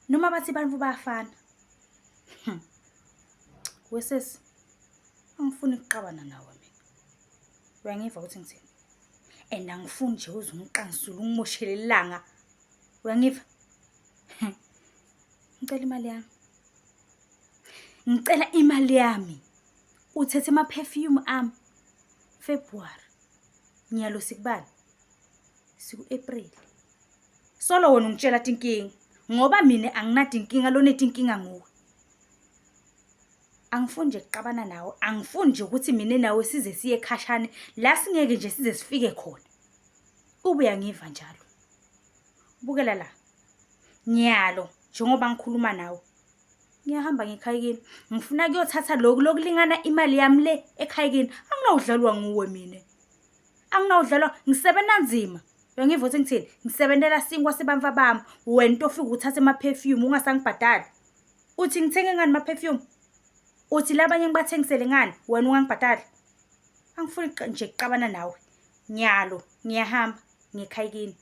Noma bathi abantu bayafana. Wesesi, angifuni ukuxabana nawe mina. Uyangiva ukuthi ngithini? And angifuni nje uze ungiqansule ungimoshele ilanga. Uyangiva? Ngicela imali yami. Ngicela imali yami. Uthethe ama-perfume ami. February. Nyalo sikubani? Siku-April. Solo wena ungitshela tinkinga ngoba mina anginatinkinga lonetinkinga nguwe. Angifuni nje kuxabana nawe, angifuni nje ukuthi mina nawe size siye khashane la singeke nje size sifike khona. Ube uyangiva njalo. Bukela la. Nyalo njengoba ngikhuluma nawe ngiyahamba ngikhaya kini ngifuna kuyothatha lokhu lokulingana imali yami le ekhaya kini. Anginawudlalwa nguwe mina. Anginawudlalwa, ngisebenza nzima. Uyangiva ukuthi ngithini? Ngisebentela sinkwa sebamfa bami. Wena into ofika uthathe ama-perfume ungasangibhadali. Uthi ngithenge ngani ama-perfume? Uthi labanye ngibathengisele ngani? Wena ungangibhadali. Angifuni nje kuxabana nawe. Nyalo ngiyahamba ngikhaya kini.